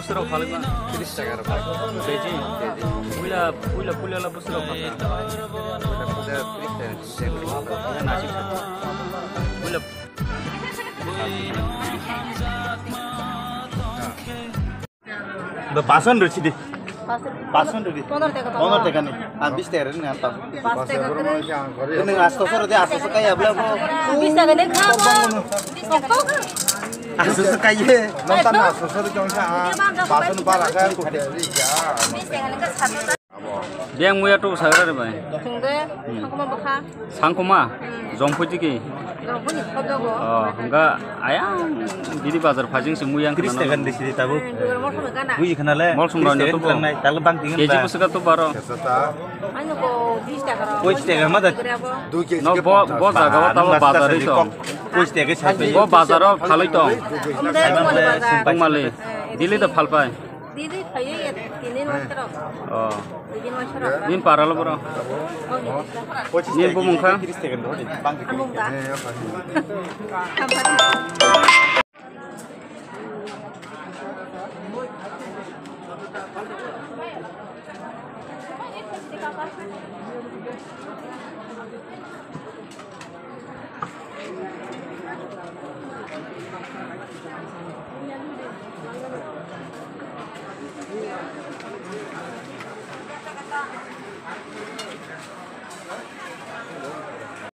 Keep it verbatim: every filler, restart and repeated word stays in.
Sero phalai ma? Tris taka rok phalai. Keji? Keji. Puila, puila, puila la sero phalai. Puila, puila tris taka, tris taka. Nasik. Puila. Ba, pason rw sidi. Pason rw di. Pondro taka. Pondro taka ni. Ah, bis taka ni, ah, pason. Pas taka kere. Ini asto soro de, asto soro kaya bla bo. Bis taka ni kha. Bis taka. Asto soro kaya. Nonton asto soro jong sa, ah, pason para ka ko de ri ya. Bis taka ni kha. Biyang muya tu sagra re bai. Sungde, sangkuma bwkha. Sangkuma? Hmm. Jongpui tiki? Jongpui ni khob jago. Oh, hingga ayang bini bazar phajing se muyang. Tris taka ni sidi tabuk. Hmm, dugar mol sungna gana. Bui khana le. Mol sungna tris taka ni to bo. Tala bang tingin. Keji ba. Bwswk to baro. Ano ko bis taka ro. Poi taka ma da. No bo, bo jaga o tabo bazar ri to. Poi taka sa. Bo bazar o phalai to. Umde ko bazar. Tongmali. Dili to phalpai. Didi khaye ya tini no tero. Oh. Didi no tero. Nin para lo bro. Oh, ni. Nin bumung kha? Amung da.